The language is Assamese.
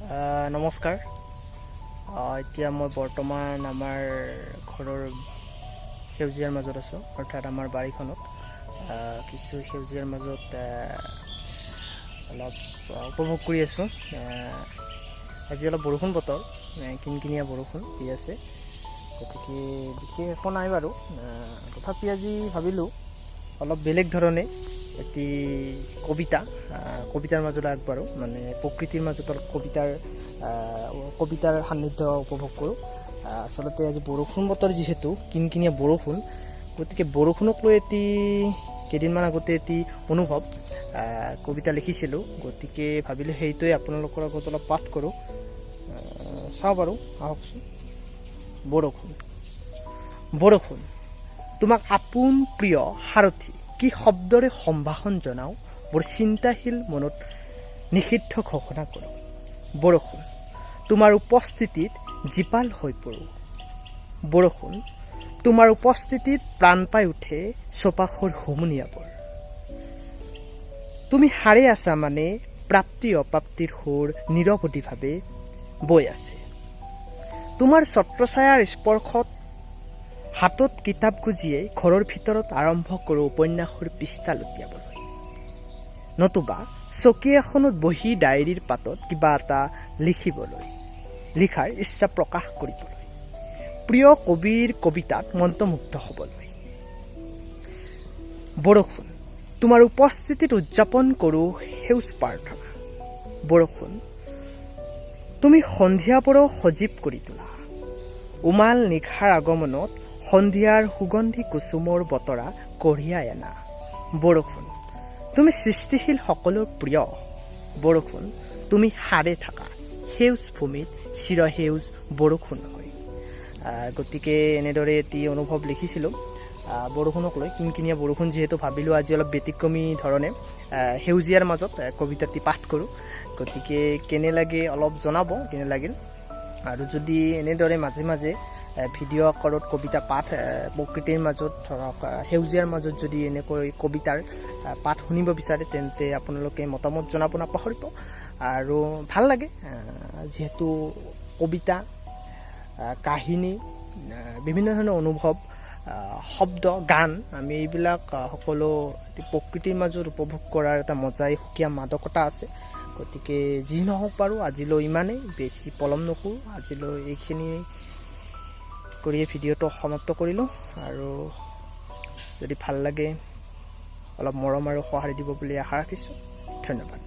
নমস্কাৰ। এতিয়া মই বৰ্তমান আমাৰ ঘৰৰ সেউজীয়াৰ মাজত আছোঁ, অৰ্থাৎ আমাৰ বাৰীখনত কিছু সেউজীয়াৰ মাজত অলপ উপভোগ কৰি আছোঁ। আজি অলপ বৰষুণ বতৰ, কিনকিনীয়া বৰষুণ দি আছে, গতিকে বিশেষ একো নাই বাৰু। তথাপি আজি ভাবিলোঁ অলপ বেলেগ ধৰণে এটি কবিতাৰ মাজলৈ আগবাঢ়োঁ, মানে প্ৰকৃতিৰ মাজত অলপ কবিতাৰ সান্নিধ্য উপভোগ কৰোঁ। আচলতে আজি বৰষুণ বতৰ, যিহেতু কিনকিনীয়া বৰষুণ, গতিকে বৰষুণক লৈ এটি কেইদিনমান আগতে এটি অনুভৱ কবিতা লিখিছিলোঁ। গতিকে ভাবিলোঁ সেইটোৱে আপোনালোকৰ আগত অলপ পাঠ কৰোঁ। চাওঁ বাৰু, আহকচোন। বৰষুণ। বৰষুণ, তোমাক আপোন প্ৰিয় সাৰথি কি শব্দৰে সম্ভাষণ জনাওঁ, মোৰ চিন্তাশীল মনত নিষিদ্ধ ঘোষণা কৰোঁ। বৰষুণ, তোমাৰ উপস্থিতিত জীপাল হৈ পৰোঁ। বৰষুণ, তোমাৰ উপস্থিতিত প্ৰাণ পাই উঠে চৌপাশৰ হুমুনিয়াবোৰ। তুমি সাৰে আছা মানে প্ৰাপ্তি অপ্ৰাপ্তিৰ সুৰ নিৰৱধিভাৱে বৈ আছে। তোমাৰ ছত্ৰছায়াৰ স্পৰ্শত হাতত কিতাপ গুজিয়েই ঘৰৰ ভিতৰত আৰম্ভ কৰোঁ উপন্যাসৰ পৃষ্ঠা লুটিয়াবলৈ, নতুবা চকী এখনত বহি ডায়েৰীৰ পাতত কিবা এটা লিখিবলৈ, লিখাৰ ইচ্ছা প্ৰকাশ কৰিবলৈ, প্ৰিয় কবিৰ কবিতাত মন্ত্ৰমুগ্ধ হ'বলৈ। বৰষুণ, তোমাৰ উপস্থিতিত উদযাপন কৰোঁ সেউজ প্ৰাৰ্থনা। বৰষুণ, তুমি সন্ধিয়াবোৰো সজীৱ কৰি তোলা। উমাল নিশাৰ আগমনত সন্ধিয়াৰ সুগন্ধি কুসুমৰ বতৰা কঢ়িয়াই আনা। বৰষুণ, তুমি সৃষ্টিশীল সকলোৰ প্ৰিয়। বৰষুণ, তুমি সাৰে থাকা সেউজ ভূমিত চিৰসেউজ বৰষুণ হৈ। গতিকে এনেদৰে এটি অনুভৱ লিখিছিলোঁ বৰষুণক লৈ। কিনকিনীয়া বৰষুণ যিহেতু, ভাবিলোঁ আজি অলপ ব্যতিক্ৰমী ধৰণে সেউজীয়াৰ মাজত কবিতাটি পাঠ কৰোঁ। গতিকে কেনে লাগে অলপ জনাব, কেনে লাগিল। আৰু যদি এনেদৰে মাজে মাজে ভিডিঅ' আকাৰত কবিতা পাঠ, প্ৰকৃতিৰ মাজত ধৰক সেউজীয়াৰ মাজত যদি এনেকৈ কবিতাৰ পাঠ শুনিব বিচাৰে, তেন্তে আপোনালোকে মতামত জনাব নাপাহৰিব। আৰু ভাল লাগে, যিহেতু কবিতা, কাহিনী, বিভিন্ন ধৰণৰ অনুভৱ, শব্দ, গান, আমি এইবিলাক সকলো প্ৰকৃতিৰ মাজত উপভোগ কৰাৰ এটা মজাই সুকীয়া মাদকতা আছে। গতিকে যি নহওক বাৰু, আজিলৈ ইমানেই। বেছি পলম নকৰোঁ। আজিলৈ এইখিনি কৰিয়ে ভিডিঅ'টো সমাপ্ত কৰিলোঁ। আৰু যদি ভাল লাগে, অলপ মৰম আৰু সঁহাৰি দিব বুলি আশা ৰাখিছোঁ। ধন্যবাদ।